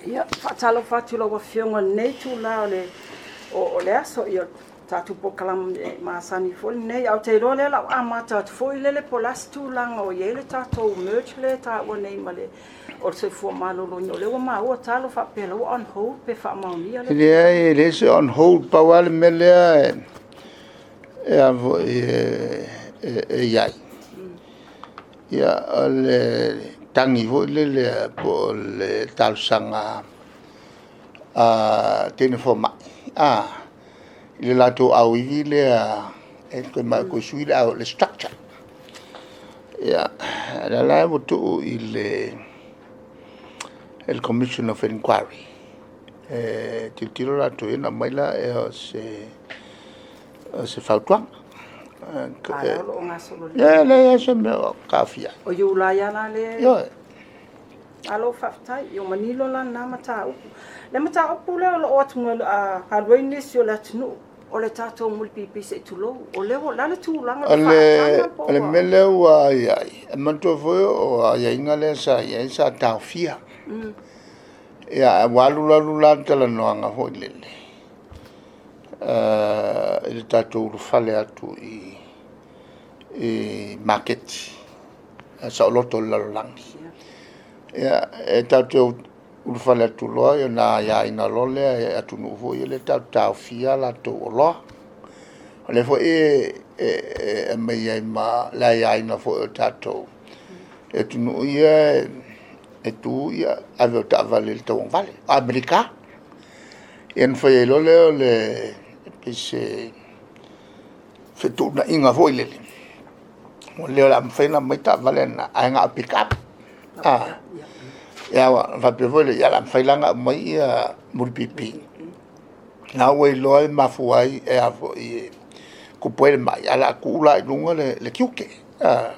Ia, faatalofa atu i lau Afioga i lenei itula o le aso, ia, tatou polokalame masani foi lenei. Ae ou te iloa o lea o le a ou amata atu foi lele po o le a se tulaga o i ai le tatou merge lea e taua nei ma le o le soifua maloloina. O lea ua maua tala faapea la ua on hold pe faamaonia le... E leai, e leai se on hold, pau lava le mea lea e a foi e i ai, ia o le tagi foi lele po o le talosaga a teine fomai i le latou auivi lea e toe sui le structure. Ia, o lea la ua tuu i le Commission of Inquiry e tilotilo latou i ai ona aumai lea o se fautuaga. A o lea o lo o gasolo lelei? E leai lava se mea o taofia ai. O Iulai lava la lea... Ioe. Malo faafetai, ua manino la lena mataupu. Le mataupu lea o lo o atugalu ai nisi o le atunuu, o le tatou mulipipi, se i tulou. O le a le tulaga O le mea lea ua i ai, e manatua foi o aiaiga lea sa i ai sa taofia. Ia, ae ua alu alu la le talanoaga foi lele i le tatou ulufale atu i maketi saoloto o le lalolagi. Ia, e tatou te ulufale atu loa ona aiaina loa lea e atunuu foi ia tatou te taofia a latou oloa. O lea foi e aumai ai ma le aiaina foi o tatou e atunuu ia e tu le ave o taavale i le tauagavale. O Amerika. Ia ona fai ai loa lea pei se fetuunaiga foi lele, o lea o le a mafai ona aumai taavale na, ae na o pick up. Ia ona faapea foi lea, o le a mafai la ona aumai mulipipi, o la ua iloa e mafua ai, e tupu ai le mai, ae o le a tuu la i luga le tiute. Ae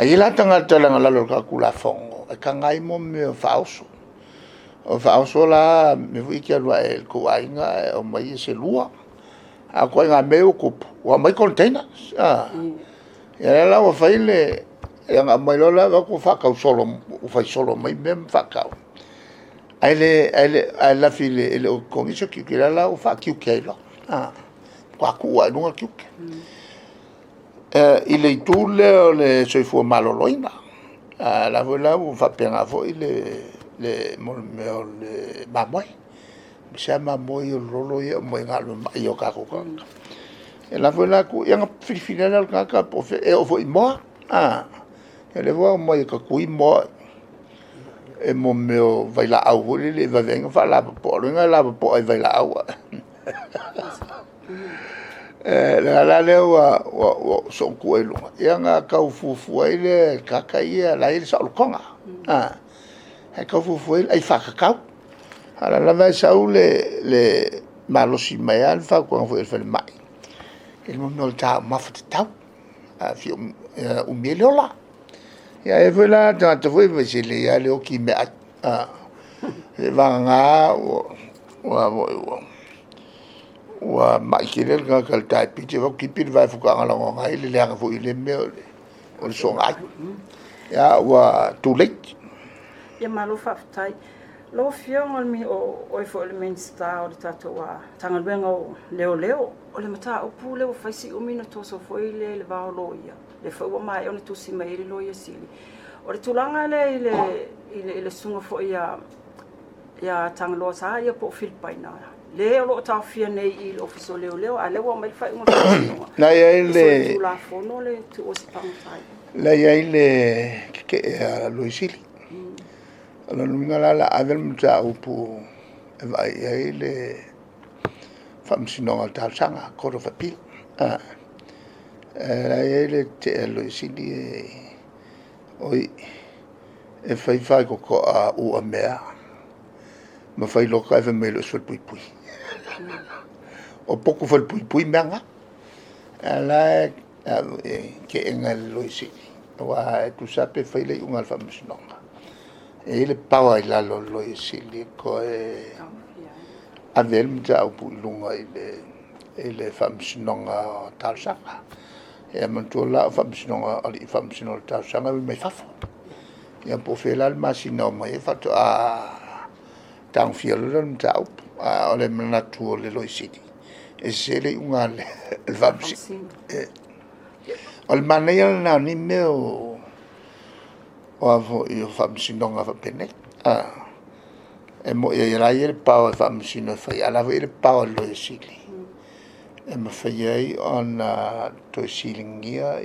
i ai la tagata leaga o lalo o le tatou Tulafono, e taga ai mea o faaoso. O faaoso la o mea foi ia e te alu ae i le tou aiga ae aumai se lua. A o ituaiga mea ia ua tupu, ua aumai containers. Ia lea la ua fai le... na aumai loa la vaai atu ua faatau solo, ua fai solo mai mea ma faatau, ae lafi e le o totogia se tiute, o lea la ua faatiute ai loa, matua tuu lava i luga le tiute. I le itu lea o le soifua maloloina, a o la foi la ua faapena foi le mea o le mamoe, aemaise lava mamoe ia lololo ia e aumai na o le mamai o tatou tagata. Ia o la foi la e tuu, ia ona filifili lava lea o le tagata po o fea, e oo foi i moa. Ia o lea foi ua aumai e tatui moa i mea o vailaau foi lele e vave ai ona faalapopoa. O lona uiga e lapopoa i vailaau. O le ala la lea ua soona tuu ai i luga, ia ona tau fuafua ai lea e le tagata ia o la e i ai le saolotoga, ae tau fuafua i ai le ai faatatau. A o la e lava e sau le malosi mai lava le fautuaga foi a le falemai i le mea o le taumafa tatau, a fia umi ai le ola. Ia e i ai foi la tagata foi ia fai mai, se e lelei lava le oti i meaai, seiavagana ua mai tele le tagata i le taipiti, vaai atu tipi le vae faatoa lagalagoa ai le leaga foi o lea mea o le soona ai, a ua too late. Ia malo faafetai. Lau Afioga o oe foi o le Minisita o le tatou Matagaluega o Leoleo, o le mataupu lea ua fai si umi ona toso foi lea i le va o loia, lea foi ua maea ona tusi mai ai le Loia Sili. O le tulaga lea i le susuga foi ia Tagaloa Saia po o Filipaina, lea o lo o taofia nei i le Ofisa o Leoleo, a o lea ua aumai le faaiuga a le Faamasinoga, e solitulafono le tuua o se pagota ai. La e i ai le tetee a le Loia Sili. O lona uiga la o le a ave le mataupu e vaai i ai le Faamasinoga o Talosaga, Court of Appeal. O la e i ai le tetee a le Loia Sili o i, e fai faitotoa uamea ma fai loka ae fai mai e le o se falepuipui. O potu falepuipui mea na. A o la e teena e le Loia Sili, aua e tusa lava pe fai le iuga a le Faamasinoga, e i ai le power i lalo o le Loia Sili e toe ave ai le mataupu i luga i le Faamasinoga o Talosaga. Ia manatua la o Faamasinoga o Alii Faamasino o Talosaga e ui mai fafo. Ia po o fea la le masina e omai ai faatoa tagofia loa lea o le mataupu. A o le manatu o le Loia Sili, e sese le iuga a le Faamasino. O le manaia lena o nei mea o faamasinoga faapenei. E moni o la e i ai le power o le Faamasino e fai, a o la foi e i ai le power o le Loia Sili e mafai ai ona toe siligia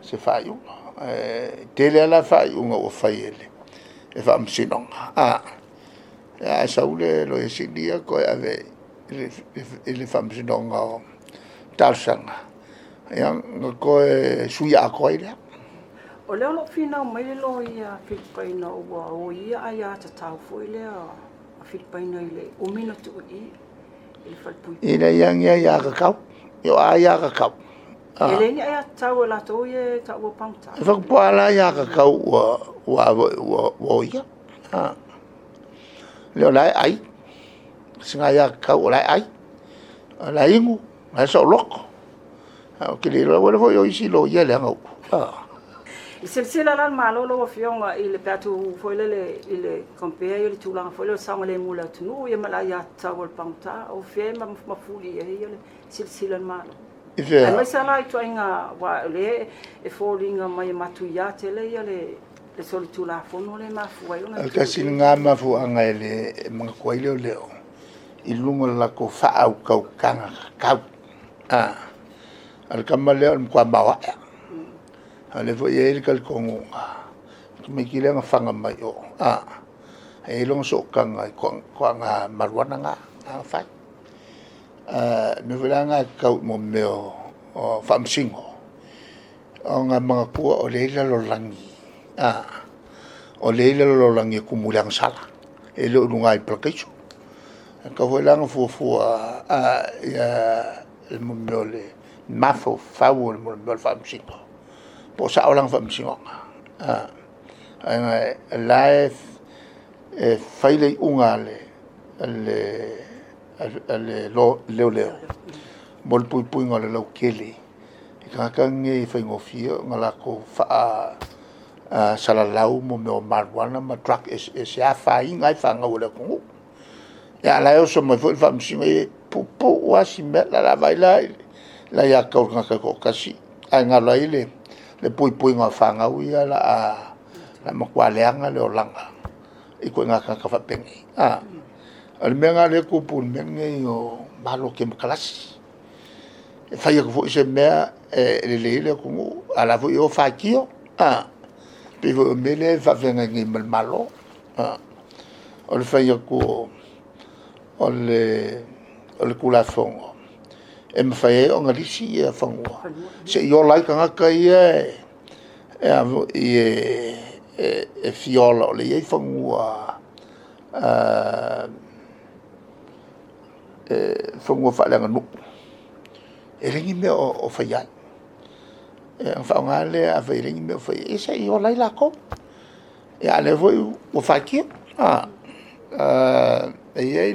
se faaiuga. E tele lava la faaiuga ua fai e le Faamasinoga, ae sau le Loia Sili ia toe ave i le Faamasinoga o Talosaga, ia ona toe sui atoa ai lea. O lea o lo o finau mai le loia Filipaina ua oia aiatatau foi lea a Filipaina i le umi ona tuu i i i le falepuipui. E leai lava ni aiatatau. O a aiatatau? E leai ni aiatatau a latou ia e taua pagota. E fai atu po o a la aiatatau ua oia. O la e ai, sina aiatatau o la e ai, o la e inu, o la e saoloto. Ae ou te le iloa, ua iloa foi o isi loia e leaga upu. I silasila la le Malo lau Afioga i le pe a tuu foi lele i le compare i le tulaga foi lea o le saogalemu o le atunuu ia ma le aiatatau a le pagota, o fea e mafuli i ai le silasila a le Malo? I fea? Aemaise la i ituaiga, aua o lea e foliga mai e matuia tele le solitulafono lea e mafua ai ona O le tasi lena mafuaaga e le manatu ai leoleo i luga o le latou faautautaga tatau. O le tama lea o le matua maoae lava. A o lea foi e i ai le talitonuga, o le tamaitiiti lea na fana mai o, e i ai lona sootaga i toaga mariuana na na fai. O le mea foi la lena e tatau i mea o Faamasino ona manatua o lea e i le lalolagi, o lea e i le lalolagi e tumu i le agasala, e le o luga i le parataiso. E tatau foi la ona fuafua le mea o le mafaufau o le Faamasino, po o sao lana faamasinoga. Leaga o la e fai le iuga a leoleo mo le puipuiga o le lautele i tagata nei e faigofie ona latou faasalalau mea o mariuana ma drug eseese e afaina ai fanau a le atunuu. A o la e oso mai foi le Faamasino, e puupuu lava si mea, o le a vaai la i le aiatatau a le tagata e toatasi, ae galo ai le puipuiga o fanau ia o le a matua leaga le olaga i ituaiga tagata faapenei. O le mea lena o lea e tupu i le mea lenei o malo o kemokarasi. E fai atu foi se mea e lelei ai le atunuu, a o la e foi e o faitio. E pei foi o le mea lea e faafeagai nei ma le Malo. O le fai atu o le Tulafono e mafai ai ona lisi fanua seia ola ai tagata ia e fia ola o lea e i ai fanua, fanua faaleaganuu, e leai ni mea o faia ai. Ona faaaoga lea afai e leai ni mea o faia ai, ia se i ola ai latou. A o lea foi ua faitio. E i ai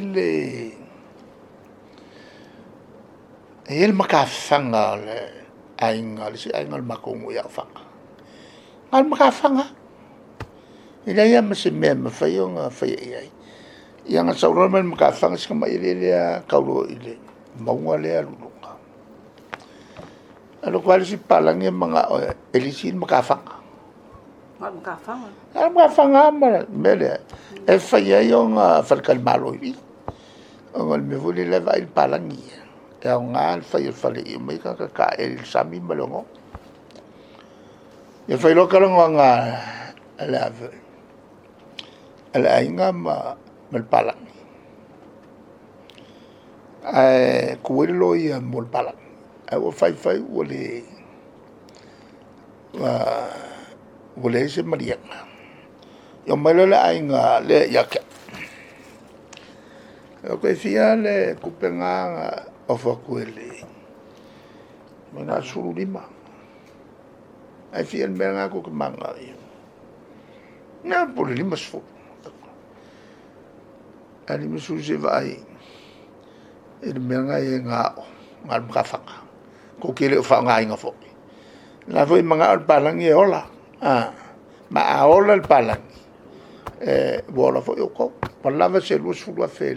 le matafaga a le aiga, le isi aiga o le matou nuu ia Ofaga, na o le matafaga lava, e leai lava ma se mea e mafai ona faia i ai. Ia ona sau loa lea mai le matafaga, si tamai eleele lava tau loa i le mauga lea e alu i luga. Alu atu lava le isi papalagi manao e lisi le matafaga. Na o le matafaga? Na o le matafaga lava ma le mea lea e fai ai ona faletalimalo i i, ona o le mea foi lele o la e vaai le papalagi ia, e aoga le fai o le fale i i e omai ai tagata e taeli i le sami ma le ogaoga. Ia fai loa talanoaga a le aiga ma le papalagi, ae tu ai le loia mo le palagi, ae ua fai fai ua leai se maliega. Ia omai loa le aiga lea ia te au, fai atu, e fia le tupe lena na ofo atu e le… Fai mai na o le 15. Ae fia le mea lena tou te mananao i ai? Na, po o le 50. Ae 50 se i vaai i le mea lena e i ai na o le matafaga, tou te le o faaaogaina foi. O la foi e manao le papalagi e ola. Ma a ola le palagi, ua ola foi outou. Ua lava se $20,000 i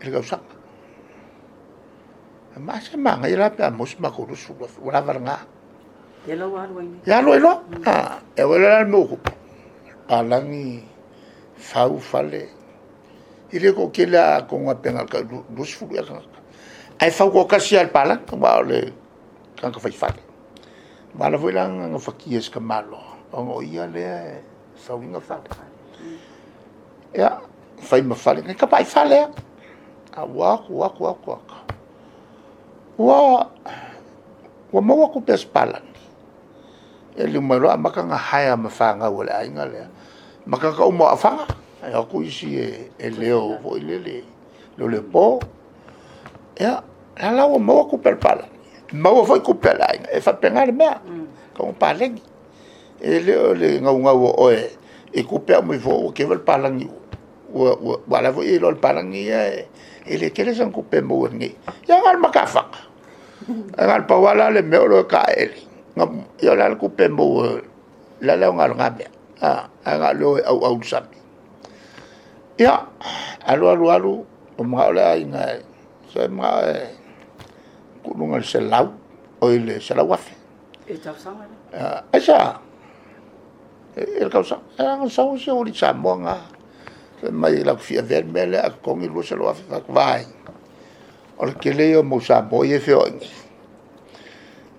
le tausaga. Ma se manaia la pe a maua se matou $20,000 ua lava lena. Ia la ua alu ai nei. Ia alu ai loa. E ua iloa la le mea ua tupu, palagi fau fale, e le toatele lava atonu pe na o le tai 20 ea tagata, ae fau toatasi lava e le palagi, aua o le tagata fai fale. Ua ala foi la ona gafatia e si tamaloa, ona o ia lea e fauina fale. Ia, fai ma fale, na tapai fale lava. Ae ua o atu atu atu, ua maua tupe a si palagi, e alu mai loa amata ona hire ma fanau a le aiga lea, ma tagata uma o aofaga. E o atu isi e leo foi lele, leoleo po. Ia, o la ua maua tupe a le palagi, maua foi tupe a le aiga, e faapena le mea, e tatau ona paleni. E le o le naunau o oe i tupe aumai fua ua keva le palagi aua o la foi e iloa e le palagi ia e le tele sana tupe e maua nei. Ia na o le matafaga, ae na o le pau lava le mea o le o e taeele, ia o le a le tupe e maua, o le a le aoga o lena mea, ae na o le o e auau i le sami. Ia, alu alu alu, ua manao le aiga e manao e tuu i luga i le $100,000. I le tausaga lea? Aisea? I le tausaga. Na sau si alii Samoa lena, fai mai latou te fia avea le mea lea ae totogi le $200,000. Ou fai atu, vaai, o le tele ia o mau Samoa ia e feoai nei,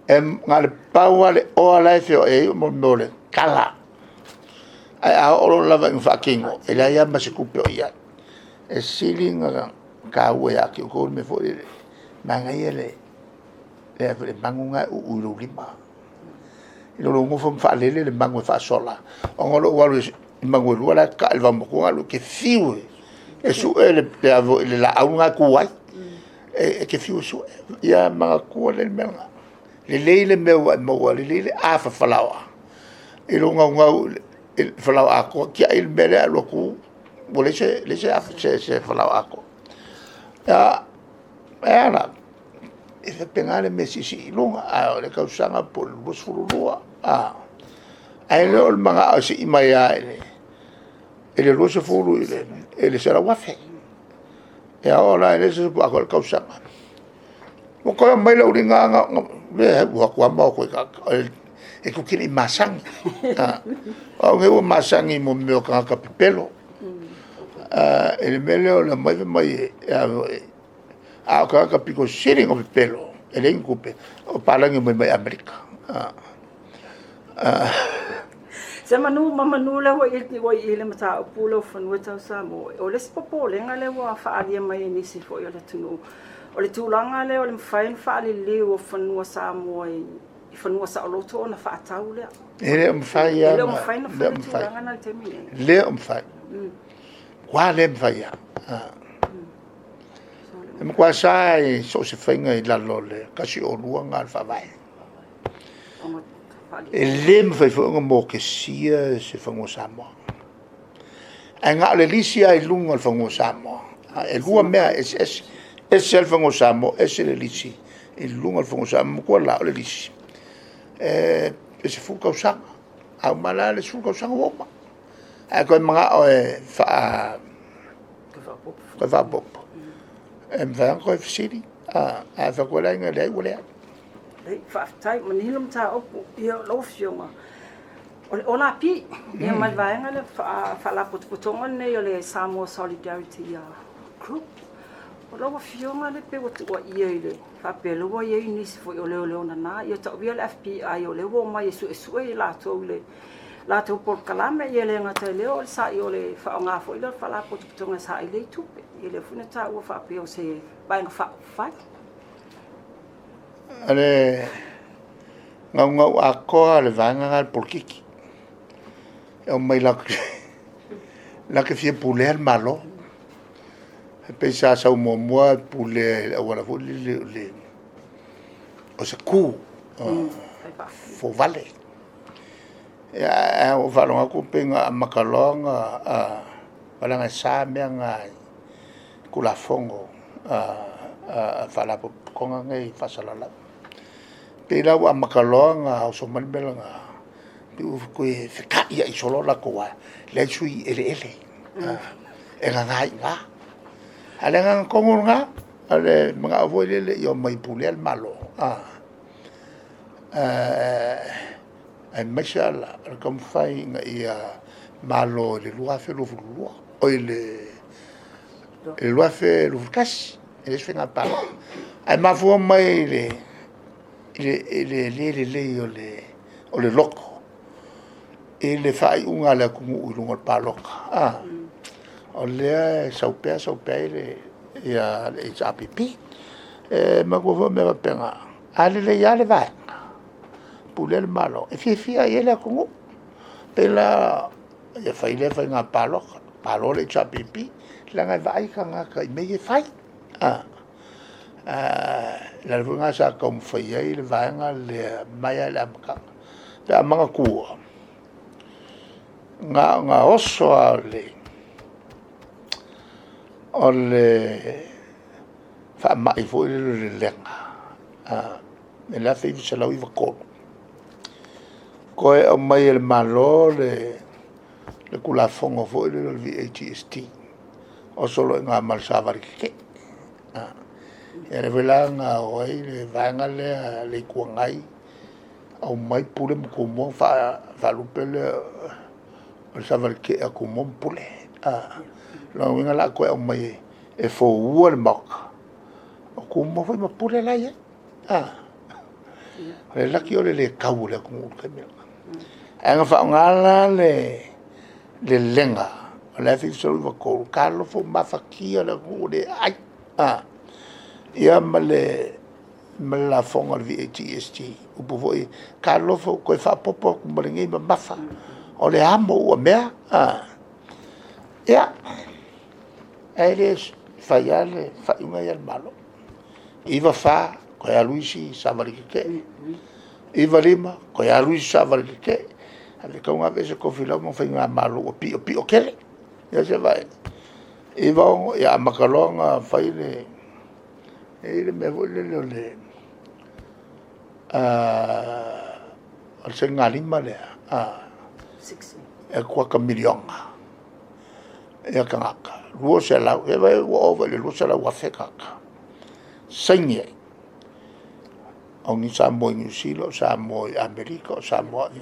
e na o le pau lava le oa la e feoai ai o le mea o le tala. Ae a oo lava ina faatino, e leai lava ma se tupe o i ai. E sili ona taua ia te outou le mea foi lele, manaia le manu lena e uu i lou lima, i lo lou nofo ma faalele le manu e faasola, ona o lou alu i manu e lua la e tataa i le vaomatua, ae e te fiu e sue le laau lena e tu ai. E te fiu e sue. Ia manatua lelei le mea lena. Lelei le mea ua e maua, lelei le afa falaoa i lou naunau i le falaoa atoa, tiai le mea lea ae alu atu ua leai se falaoa atoa. E a la, e faapena le mea e siisii i luga, a o le tausaga po o le 22, ae le o le manao e sii mai lava i le 20 i le $100,000. Ia a oo la i le isi ua atoa le tausaga, ua toe omai le aualii na, o atu lava ma o atu i e tou te le i masani. O au nei ua masani i mea o tagata pepelo, i le mea lea o le omai fai mai e... a o tagata aupito sili ona pepelo e leai ni tupe, o palagi e omai mai Amerika. Semeamanu meamanu lea ua i i le mataupu lea o fanua tau Samoa. O le isi popolega lea ua faaalia mai e nisi foi o le atunuu, o le tulaga lea o le mafai ona faaliliu o fanua Samoa i fanua saoloto ona faatau lea. E le o mafai lava. E le o mafai ona fai le tulaga lena i le taimi lenei. E le o mafai. Matua le mafai lava. E matua sa i so o se faiga i lalo o le 102 lena o le Faavae. E le mafai foi ona mokesia se fanua Samoa. Ae na o le lisi lava i luga o le fanua Samoa. E 2 mea eseese, e ese lava le fanua Samoa, ese le lisi i luga o le fanua Samoa. Manatua la o le lisi, e 10 tausaga, a uma la le 10 tausaga ua uma. Ae a toe manao e toe faaopoopo, e mafai lava ona toe fesili, ae a fai atu e le aiga e leai, ua leai. Faafetai, ua manino le mataupu. Ia, lau Afioga, o le OLAP, ia ma le vaega lea Faalapotopotoga lenei o le Samoa Solidarity Group. O lau Afioga lea pei ua tuuaia i le faapea o lea ua i ai nisi foi o leoleo nana, ia tauia le FBI o lea ua omai e suesue i latou i le latou polokalame. Ia le gata i lea o le sai o le faaaoga foi lea o le Faalapotopotoga e saili ai tupe. Ia lea foi na taua faapea o se Vaega Faaupufai. O le naunau atoa o le vaega lena o le polokiki, e omai latou te fia pulea le Malo. E pei sa sau muamua pulea i le auala foi lele o se ku foufale. Ae ua ou faalogo atu pei na amata loa ona leaga e sa mea na i Tulafono a Faalapotopotoga nei faasalalau. E pei la ua amata loa ona oso mai le mea lena, Pei ua toe feta'ia'i solo o latou leai sui eleele e nana ai i ina. A o le agaga tonu lena, o le manao foi lele ia omai e pulea le Malo, aemaise lava la o le taumafai ina ia malo i le 2022, oi le 2021, e le o se faiga palota. Ae mafua mai i le le lelei o le loto i le faaiuga a le atunuu i luga o le palota, o lea e sau pea sau pea ai le HRPP. E manatua foi o mea faapena, a lelei lava le vaega e pulea le Malo, e fiafia lava i ai le atunuu. E pei la ia fai lea faiga palota, malo le HRPP, leaga e vaai tagata i mea ia e fai. O le ala foi lena sa taumafai ai le vaega lea mai lava i le amataga. Pe a manatua, na ona oso lava o le faamai foi lele o le lelega i le 1993, toe aumai e le Malo le Tulafono foi lele o le VAGST, oso loa i ina ma le savali tetee. Ia lea foi la na o ai le vaega lea a le Itu Agai aumai Pule ma Tumua ona faalupe lea o le savali tetee a Tumua ma Pule. O lona uiga o le a toe aumai e foua le Maota, o Tumua foi ma Pule la e i ai. O le laki o le le tau o le atunuu i le taimi lena. Ae na faaaoga la le lelega o le 1993, talofa ua mafatia le atunuu ua le ai, ia ma le lafoga o le VAGST, upu foi ia, talofa ua toe faaopoopo atu ma lenei mamafa, o le amo uamea. Ia, ae le fai lava le faaiuga ia a le Malo. 1994 toe alu isi savali tetee, 1995 toe alu isi savali tetee, ae pei e tatau ona aveese Tofilau ma faigamalo ua piopio tele. Ia se i vaai i ai? 1996 ia amata loa ona fai le… e i ai le mea foi lele o le sainigalima lea, e kuata miliona tagata, 200, se i vaai ua ova i le 200,000 tagata saini ai, o ni Samoa i Niu Sila, o Samoa i Amerika, o Samoa i…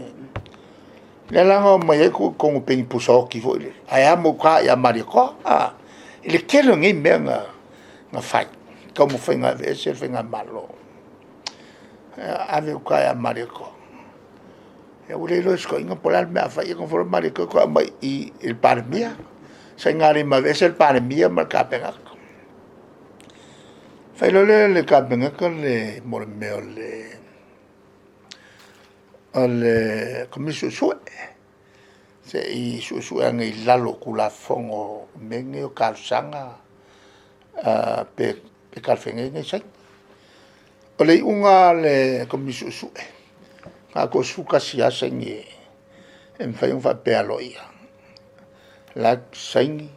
Lea la na omai ai tuu i totonu pei ni pusa oti foi lele ae amo i uta ia Malietoa. I le tele o nei mea na fai i taumafaiga e aveese le faigamalo, ave i uta ia Malietoa. Ia ua le iloa e si toeaina po o le a le mea a fai, ia nofo loa Malietoa toe aumai i i i le Palemia, sainigalima e aveese le Palemia ma le Kapeneta. Fai loa lea e le Kapeneta le mea o le Komisi Suesue, se i suesue ane i lalo o Tulafono o mea nei o talosaga pe talafeagai nei saini. O le iuga a le Komisi Suesue, na o le toa-11 lava saini e mafai ona faapea aloaia. O la e saini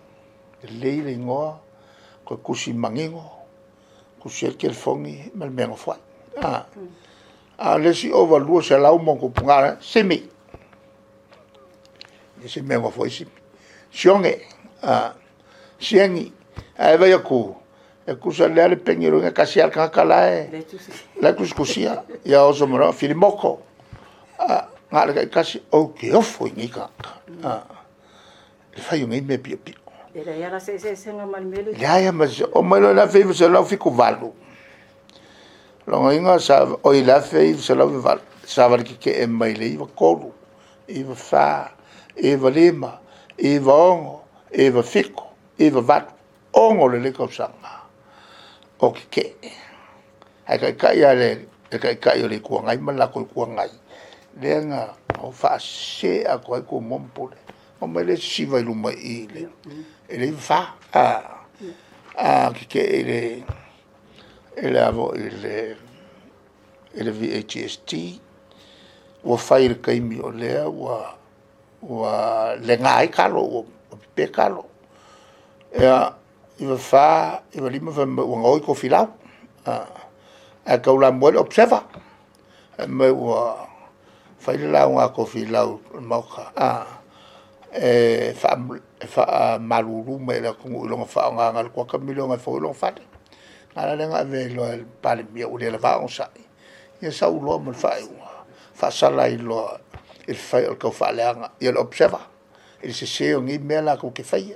lelei le igoa, toe tusi manino, tusi ai le telefoni ma le mea e nofo ai. A o le isi ova 200+, Simi, leai se mea e nofo ai Simi, Sione, Sieni. Ae vaai atu, e tusa o le a le peni, o lona uiga e tasi lava le tagata la e tusitusia. Ia oso mai loa Filimoto, na o le taitasi. Ou te ofo i nei tagata i le fai o nei mea piopio. E leai lava la se eseesega ma le mea lea e... Leai lava ma se… Oo mai loa i le 1978, lona uiga oi le 1998, savali tetee mai le 1993, 1994, 1995, 1996, 1997, 1998, 6 lelei tausaga o tetee. Ae taitai lava e le Taitai o le Itu Agai ma le latou Itu Agai lea na faasese atoa ai Tumua ma Pule. Omai lea sisiva i luma i i i le 1994 a, tetee i le VAGST, ua fai i le taimi o lea ua lega ai talo, ua pepe talo. Ia, 1994, 1995 fai mai ua gaoi Tofilau, ae taulamua ai le Observer, fai mai ua Fai le lauga a Tofilau i le Maota, e faamalulu mai i le atunuu i lona faaaogaina o le kuata miliona e fau ai lona fale. A lea na avea ai loa e le Palemia ua le lava onosai, ia sau loa ma le faaiuga, faasala ai loa i le fai o le taufaaleaga ia le Observer i le sese o nei mea latou te faia.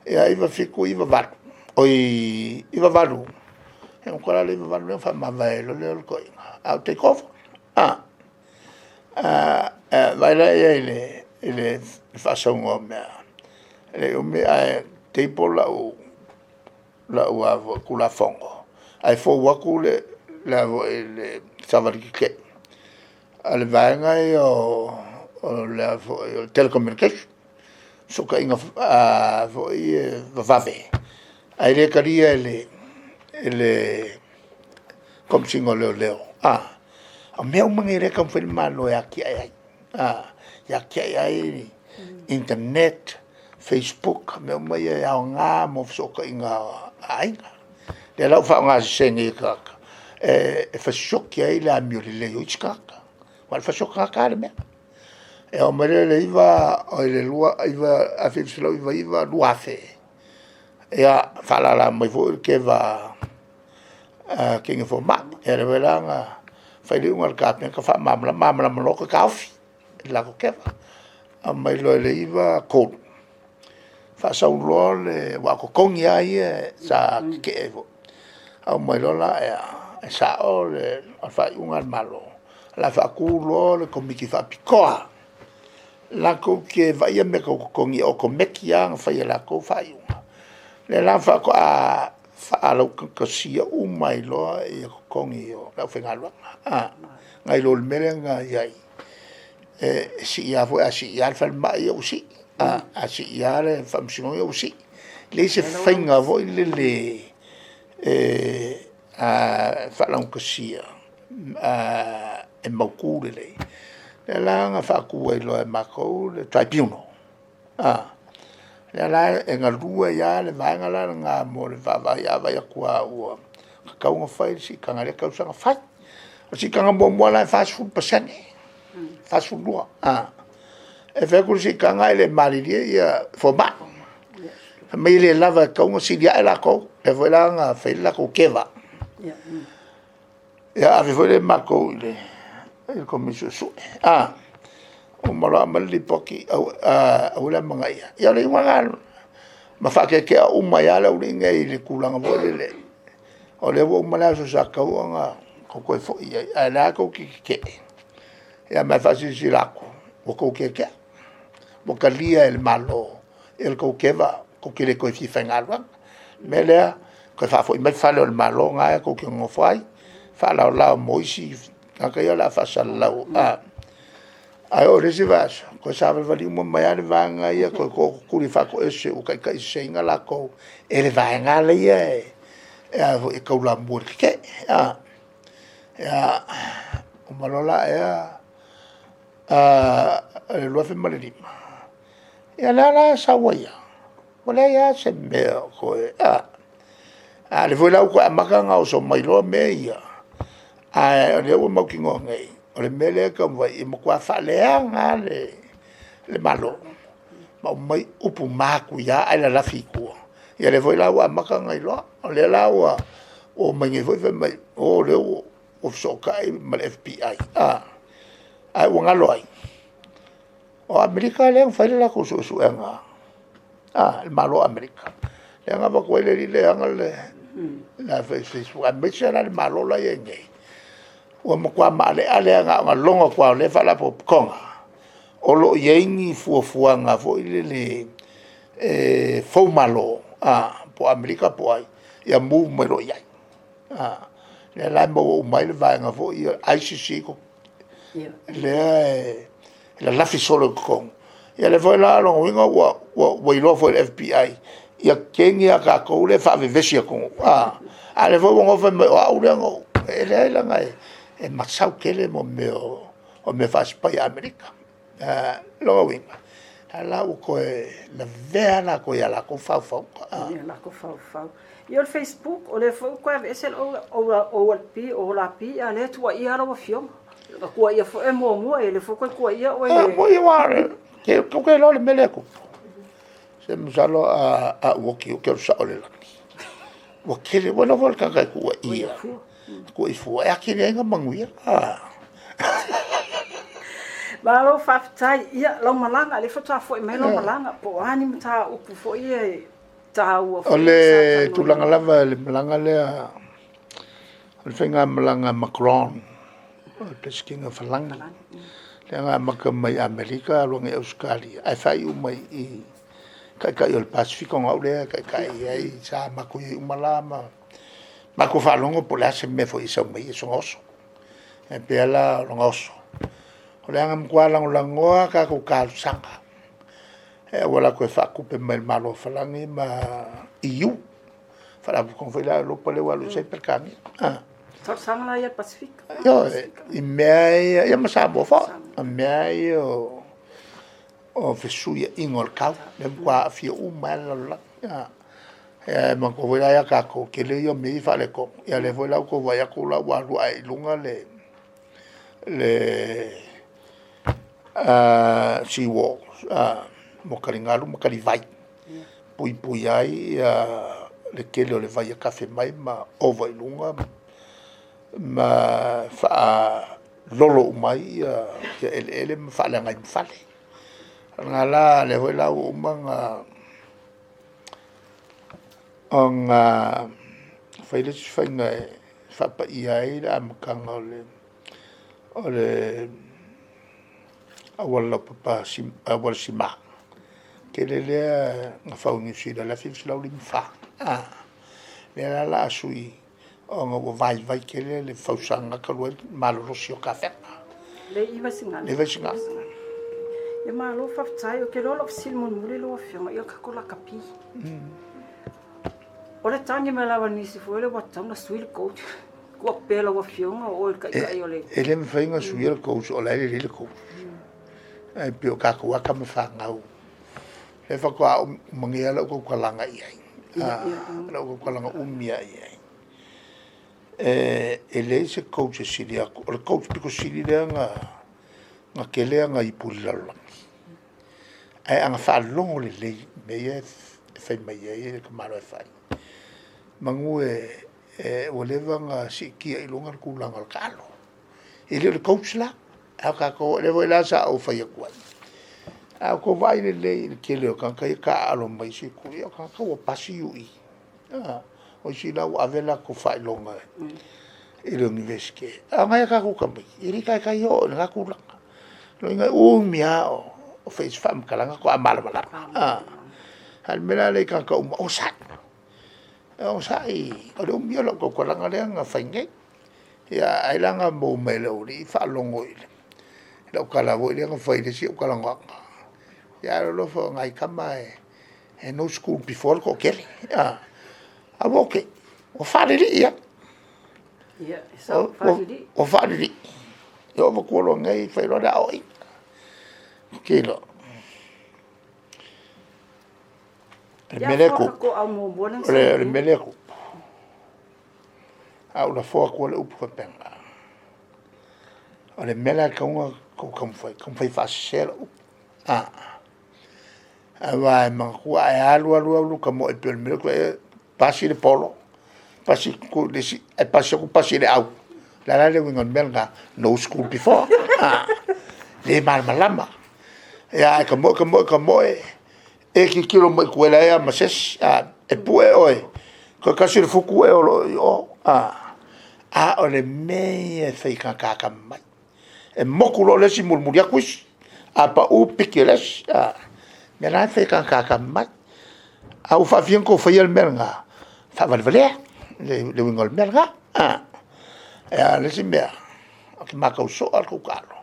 Ia 9798, oi 98, ia ona maua lea i le 98 lea na faamavae ai loa lea o le toeaina a o take over. Vaai la i ai i le faasauga o mea, e le i umi ae table lau Tulafono, ae fou atu le savali tetee a le vaega lea o le Telecommunication, fesootaiga foi ia vavave, ae le talia e le Komesina o Leoleo. O mea uma nei o lea e taumafai le Malo e atiae ai, e atiae ai internet, facebook, mea uma ia e aoga mo fesootaiga a aiga. O lea la ua faaaoga sese nei e tagata e fasioti ai le amio lelei o isi tagata. Aua o le fasioti tagata lava le mea. E oo mai lea i le 1999, 2000, ia faalala mai foi le teva a teine fomai. Ia lea foi la na fai le iuga a le Kapeneta faamalamalama, malamalama loa toe taofi i le latou teva. Aumai loa i le 1993, faasau loa le… aua o totogi lava ia sa tetee ai foi. Aumai loa lea, e sao le faaiuga a le Malo, o le a faatu loa le Komiti Faapitoa latou te vaaia mea tau totogi e otometi lava ona fai e latou faaiuga. O lea la faatoa faalaugatasia uma ai loa totogi o le aufaigaluega, nai lo le mea lea na i ai, e sii lava foi a sii lava le falemai ia ua sii, a sii lava le faamasinoga ia ua sii. E leai se faiga foi lele e faalaugatasia e mautu lelei. O lea la na faatu ai loa e matou le Tribunal, lea la e galue ai lava le vaega lena mo le vaavaai, a vaai atu lava ua tatau ona fai le siitaga i lea tausaga, fai. O le siitaga muamua la e 40%, 42. E fai atu le siitaga ae le malilie fomai, fai mai e le lava e tatau ona sili ae latou. Lea foi la na fai ai le latou teva. Ia ave foi lea e matou i le Komisi Suesue, uma loa aumai le lipoti, aua le amanaia. Ia o le iuga lena, ma faatetea uma ai lava le aualii nei i le tulaga foi lele, o lea ua uma le aso sa tatau ona toe foi i ai, a o lea lava tou te tetee. Ia ma e faasilasila atu, ua outou tetea, ua talia e le Malo le tou teva, tou te le toe fia faigaluega. O le mea lea, toe faafoi mai fale o le Malo na tou te nonofo ai, faalaolao mo isi tagata ia o le a faasalalau. Ae oo i le isi vaiaso, toe savalivali uma mai lava le vaega ia toe tootutuli faatoese ua taitaiseseina latou e le vaega lava ia e taulamua i le tetee. Ia, uma loa la ea o le 2005, ia lea la e sau ai lava, ua leai lava se mea o toe. A o lea foi la ua toe amata ona oso mai loa mea ia, ae o lea ua mautinoa nei, o le mea lea e taumafai, e matua faaleaga lava le Malo ma aumai upu matuia ae lalafi i tua. Ia lea foi la ua amata ona iloa, o lea la ua omai nei foi fai mai, o lea ua fesootai ma le FBI, ae ua galo ai, o Amerika lea na fai le latou suesuega a le Malo o Amerika, lea na avatu ai le alii lea e ana le Facebook, aemaise la le Malo la e i ai nei, ua matua maaleale lava na ona logo atu lava o lea Faalapotopotoga o lo o i ai ni fuafuaga foi lele e foumalo po o Amerika po o ai, ia move mai loa i ai. O lea la e maua uma ai le vaega foi ia ICC lea e lalafi solo i totonu. Ia o lea foi la o lona uiga ua iloa foi e le FBI ia kegi a tatou lea e faavevesi atunuu, a o lea foi ua nofo fai mai o au lea na ou… E leai leaga e masau tele mea o mea faasipai a Amerika. O lona uiga, o la ua toe lavea lava latou ia latou faufauga. Ia latou faufau. Ia o le Facebook, o lea foi ua toe aveese le OLP, a o lea e tuuaia lava lau Afioga. Kua ia fo e muamua e le fo koe kua ia oe. Mo ia wa ke ko ke lo le mele ko. Se masalo a ua ki o ke sa o le lani. Ua kele ua lava le kaka ku ia. Ku i fua e akili ai nga manguia. Malo faafetai. Ia, lau malaga, le faatoa foi mai lau malaga, po o a ni mataupu foi e taua foi. O le tulaga lava le malaga lea, o le faiga malaga Macron, o le Peresetene o Falagi, lea na amata mai Amerika alu agai Ausetalia, ae faaiu mai i Taitai o le Pasefika, ona o au lea e taitai ai, sa matou i ai uma la ma matou faalogo po o le a se mea foi e sau mai e soona oso. E pei la o lona oso, o le aga matua lagolagoa tatou talosaga e auala atu e faatupe mai le Malo o Falagi ma EU. Faalapotopotoga foi la Europa lea ua alu ese ai Peretania. Talosaga la ia Pasefika. Ioe, i mea ia, ia ma Samoa foi, o mea ia o fesuiaiga o le tau, lea matua aafia uma ai le lalolagi. E manatua foi la ia tatou, tele ia o mea ia e faaletonu. Ia lea foi la ua outou vaai atu la ua alu ae i luga le seawall mo taligalu ma talivai, puipui ai le tele o le vai e tafe mai ma ova i luga ma faalolo uma ai ia eleele ma faaleaga ai ma fale. O lena la, lea foi la ua uma ona fai le isi faiga e faapaia ai le amataga o le auala laupapa, auala sima tele lea na fau i Niu Sila i le 1954. Lea la o le a sui ona ua vaivai tele le fausaga talu ai le malolosi o tafega. Le i Vaisigano. Le i Vaisigano. Ia malo faafetai. Ou te iloa o lau fesili mulimuli lau Afioga, ia o le tatou lakapi. O le tagi mai lava a nisi foi lea ua tatau ona sui le coach. Tuu atu pea lau Afioga o oe le taitai o le. E le mafai ona suia le coach, o la e lelei le coach. Ae pei o tatou lava tama fanau, lea faatoa uma nei lava lau tautalaga i ai. Lau tautalaga umi lava i ai. E leai se coach e sili atu. O le coach pito sili lea na tele ana ipu i le lalolagi. Ae ana faalogo lelei i mea ia e fai mai ai le tamaloa e fai, manu e ua leva ona siitia i luga le tulaga o le taalo. E le o le coach la, a o tatou, lea foi la sa ou fai atu ai. A outou vaai lelei i le tele o tagata ia e taaalo mai isi itu, ia o tagata ua pasi UI. O isi la ua ave latou faailoga i le Iunivesite. A o nai a tatou tamaiti, e le i taitai oo i lena tulaga. O lona uiga e umi lava o fai se faamatalaga faatoa malamalama. A o le mea la lea i tagata uma, onosai, onosai, o le umi ia o lau tautalaga lea na fai nei. Ia ai la na maua mai e le aualii faalogo i lau tala foi lea na fai i le isi au talanoaga. Ia ae alolofa o nai tama e no school before le toatele. A ua ok, ua faalelii lava. Ia, e sao, faalelii. Ua faalelii. E oo matua loa nei fai loa le aoaiga. Ok loa. O le mea lea e tupu, o le mea lea e tupu, a ou lafo atu le upu faapena, o le mea la e tatau ona outou taumafai, taumafai e faasese lau upu. Aua e manatua a e alu alu alu tamoe pei o le mea lea e pasi le polo, pasi le isi, ae pasi atu pasi i le au. O le a la le uiga o le mea lena? No school before. Le malamalama. Ia ae tamoe tamoe tamoe, e tilotilo mai i tua e leai lava ma se isi. E pue oe, toe tasi le futu e olo i o. A o le mea ia e fai e tagata atamamai. E moku loa le isi mulimuli atu isi. A pau piki e le isi. O le mea lena e fai e tagata atamamai. A ua faafia ona outou faia le mea lena? Faavalevalea le uiga o le mea lena. A o le isi mea, ou te matau soo lava i le tou taalo.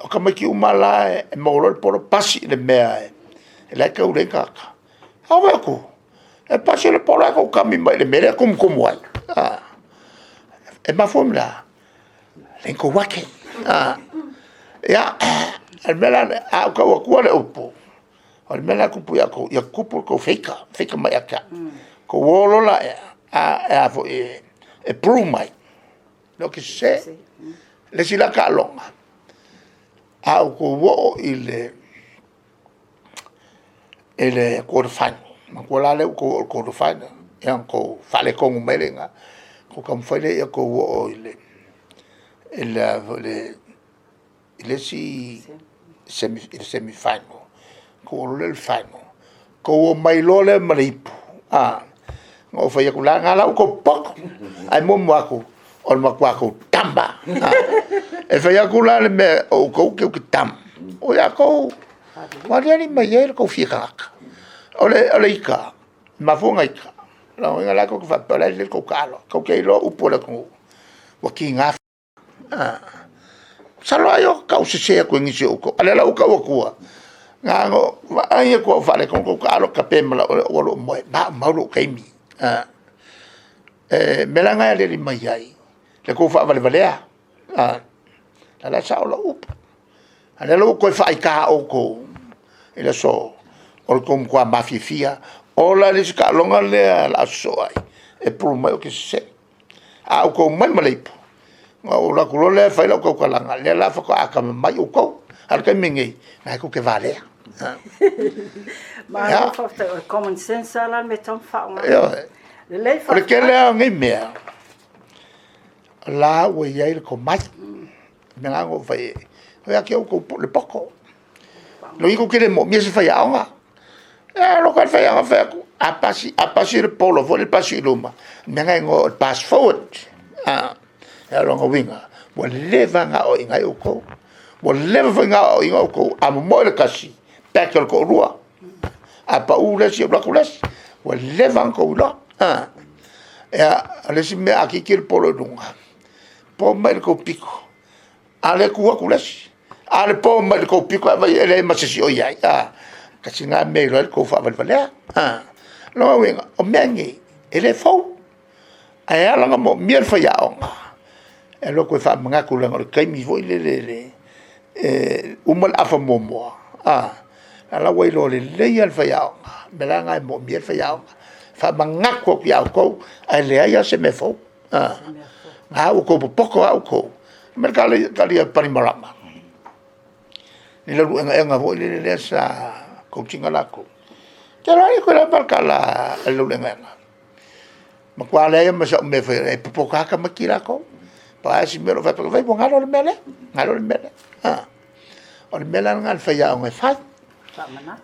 O tamaiti uma la e maua loa le polo pasi i le mea e la e tauli ai tagata. A ou vaai atu, e pasi le polo ae tou kami mai i le mea lea e tumutumu ai. E mafua mai le a? Leai ni tou ake. Ia, o le mea la lea, a ou tau atua le upu, o le mea la e tupu ia outou, ia tupu le tou faker, faker mai ia te au. Tou o loa la e prove mai, le o te sese. Le isi la taaloga, a outou oo i le quarter final, manatua la lea ua outou oo i le quarter final, ia ona outou faaletonu mai lea i ina, ona outou taumafai lea ia outou oo i le isi semi final, ona outou oo loa lea i le final, outou omai loa lea ma le ipu, ona ou fai atu, leaga la ua outou popoto, ae muamua atu, o le matua tou tama lava. E fai atu la le mea o outou tou te tama, o i latou ua aliali mai ai lo outou fia tagata. O le ita, e mafua ona ita, o lona uiga o la tou te faapea o la e lelei le tou taalo. Tou te iloa upu a le atunuu, ua tiga. Masalo ai o tau sese atu e nisi o outou, a o lea la ua ou tau atua, na ona ou vaai atu lava o faaletonu le tou taalo, tape ma lau ou alu ou moe, maumau lou taimi. O le mea la lena e aliali mai ai le tou faavalevalea. O lea la e sao lau upu. A o lea la ua ou toe faaita outou i le aso, o le tou matua mafiafia lava. Ola le isi taaloga lea o le a sosoo ai, e pulu mai ou te sese. A outou omai ma le ipu, ona ou alu atu loa lea fai lau tautalaga, lea la faatoa atamamai outou. A o le taimi lenei, o lena tou te valea. Malo faafetai, o le common sense lava le mea e tatau ona faaaoga. Ioe. Lelei O le faafetai. tele lava o nei mea, o la ua i ai le tomai. O le mea lena na ou fai ai, o ia te outou le poto. Lona uiga tou te le moomia se faiaoga. E alu atu lava le faiaoga fai atu, a pasi le polo foi lea e pasi i luma, o le mea lena e igoa o le pass forward. O lona uiga, ua leva ona aoaoina ai outou. Ua leva foi ona aoaoina outou, a momoe le tasi, back e le toalua. A pau le isi, alu atu le isi. Ua leva ona outou iloa. Ia, o le isi mea a kiki le polo i luga, po mai i le tou pito, a o lea e tu atu le isi. A o le po mai le tou pito ae vaai i ai e leai ma se isi o i ai. Tasi lena mea e iloa ai le tou faavalevalea. O lona uiga, o mea nei, e le fou. Ae ala ona moomia le faiaoga, e alu atu e faamanatu leaga o le taimi foi lele e uma le afa muamua, a la ua iloa lelei lava e le faiaoga. O le mea la lena e moomia ai le faiaoga, faamanatu atu ia outou, ae leai lava se mea fou. O lena ua outou popoto lava outou. Fai mai le tali a Panimarama i le alu egaega foi lea sa coach ina latou, ou te iloa e le toe lava le tala a le laulegaega. Matua leai lava ma sau mea e faia, e popota lava tamaiti latou. Pau lava si mea na ou fai atu, vaai ua galo le mea lea, galo le mea lea. O le mea la lena a le faiaoga e fai.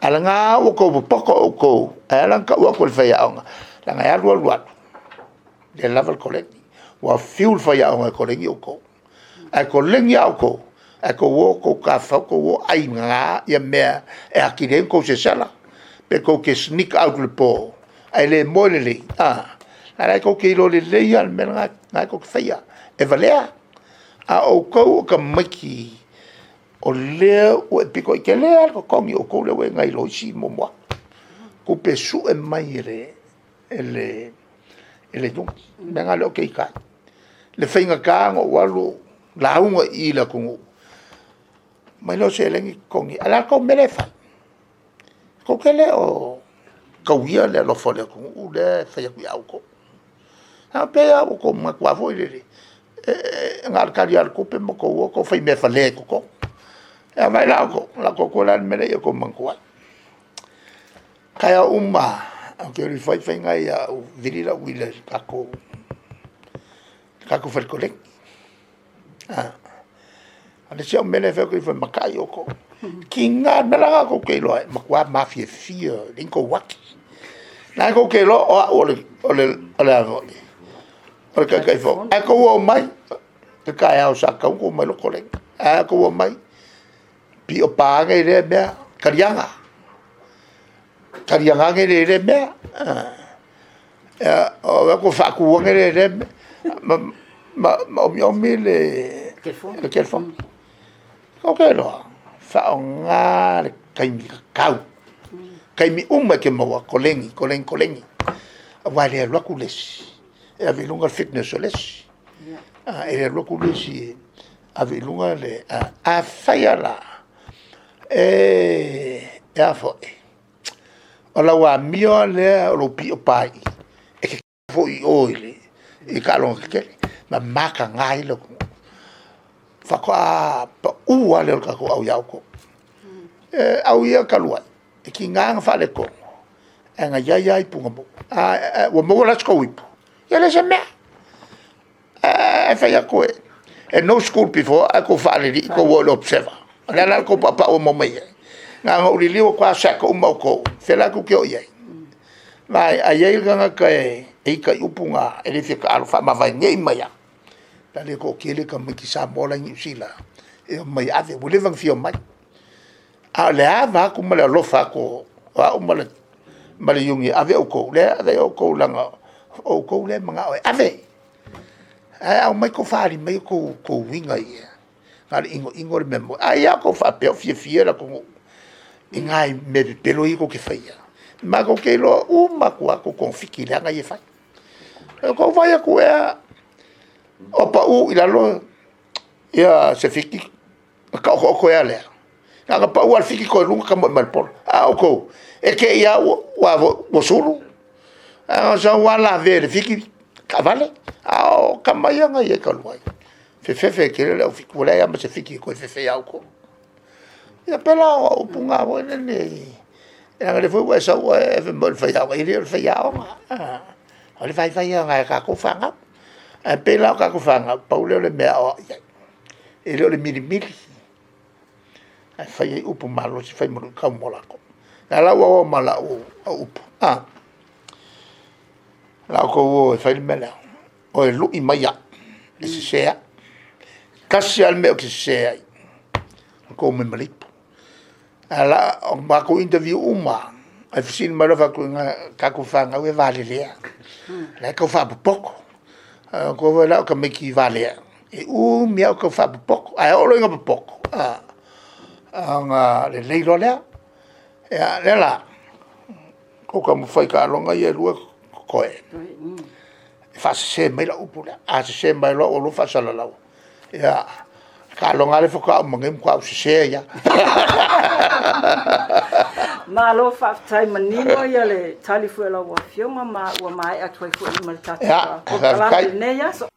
A o lena ua outou popoto outou, ae ala ona tau atu e le faiaoga, leaga e alu alu alu, le lava le koleni. Ua fiu le faiaoga e koleni outou, ae koleni lava outou, ae outou o tou tafafao tou o ai gaga mea e atili ai ona outou sesela. Pe tou te sneak out i le po ae le moe lelei, a la e tou te iloa lelei lava le mea lena tou te faia, e valea. A o outou o tamaiti o lea ua e pito i ai, e tele lava le totogi o outou lea ua i ai nai lo isi muamua atu. Tupe sue mai e le iuni, o le mea lena o lea ou te ita ai. I le faigata ona ou alu lauga i i i le atunuu, omai lea o seleni totogi ai. A o le a le tou mea lea e fai? Tou te le o tauia le alofa o le atunuu lea e fai atu ia outou. E pei lava ua outou manatu foi lele, na o le tali lava o le tupe ma outou o tou faimea fale i totonu. Ia vaai la outou, o le a ou atu le mea lea ia outou manatua ai. O taeao uma lava, ou te alu e fai faiga ia, ou vili lau uila i le tatou fale koleni. O le isi au mea lea e fai, ou te alu ifo e matai outou. Tiga, o le mea la lena tou te iloa ai, e matua mafiafia, e leai ni tou ati. O lena tou te iloa o au o le Taitaifono, ae outou o mai i le taeao sa tatau ona outou omai loa koleni. Ae a outou omai, pio pa ane lea mea, taliaga, taliaga ane lea mea. Ou alu atu faatu ane lea mea, ma omiomi le telefoni. Tou te iloa, faaaoga le taimi tatau, taimi uma e te maua, koleni, koleni, koleni. Aua e le alu atu le isi e ave i luga le fitness o le isi. E le alu atu le isi e ave i luga le... Afai lava la o lau amio lea o lou pio pa i i, e te foi i o i taaloga tetele ma mataga ai lou... Faatoa pau lava lea o le tatou au ia outou. E au ia talu ai, e tiga ona faaletonu, ae na i ai lava ipu na maua. Ua maua la se tou ipu? Ia e leai se mea. Ae fai atu e no school before ae outou faalilii outou o i le Observer. O le a la le tou paupau o maua mai ai? Na ona ou liliu atu lava sack uma outou, o fea la tou te o i ai? Vaai a i ai le tagata e ita i upu na, e le fia taalo faamavae nei mai lava, pe a le toatele tamaiti Samoa la e i Niu Sila e omai e ave, ua leva ona fia omai. A o le ava atu ma le alofa atu o au ma le Iuni e ave outou, lea e ave ai outou leaga o outou lea e manao e ave. Ae a omai outou faaali mai outou uiga ia, na o le inoino le mea moni. Ai lava outou faapea o fiafia le atunuu i nai mea pepelo ia tou te faia. Matou te iloa uma atu lava tou togafiti leaga ia e fai. Ua tou vaai atu ea o pau i lalo ia se Fiti ona taotooto ai lava lea? Na ona pau lava o le Fiti toe luga tamoe mai i le polo. A o outou, e te i lava ua sulu, ae na ona sau lava lavea e le Fiti taavale. A o tama ia na i ai talu ai, fefefe tele le au Fiti, ua leai lava ma se Fiti e toe fefe ia outou. Ia pei la o au upu na foi lele, leaga o lea foi ua e sau oe fai mai o le faiaoga. E le o le faiaoga, o le vaivai ia o nai a tatou fanau. Ae pei la o tatou fanau, pau lea o le mea e aoao i ai, e le o le milimili, ae fai ai upu malosi fai ma luitau mo latou. O lea la ua oo ma lau upu, o le a outou o e fai le mea lea, o e lui mai au, e sese au. E tasi lava le mea ou te sese ai, o le tou omai ma le ipu. O matou interview uma lava, e fesili mai loa, ou fai atu, tatou fanau e valelea, o la e tau faapopoto. Ae outou foi la o tamaiti valea, e umi lava o tau faapopoto, ae oo loa ina popoto, ona lelei loa lea. Ia o lea la, outou taumafai i taaloga ia e 2 e totoe, e faasese mai lau upu lea. A sese mai loa au alu alu faasalalau, ia o le taaloga lava lea faatoa uma nei, ua matua ou sese ai lava. Malo faafetai manino le tali foi a lau Afioga ma ua maea atu ai foi ma le tatou polokalame i lenei aso.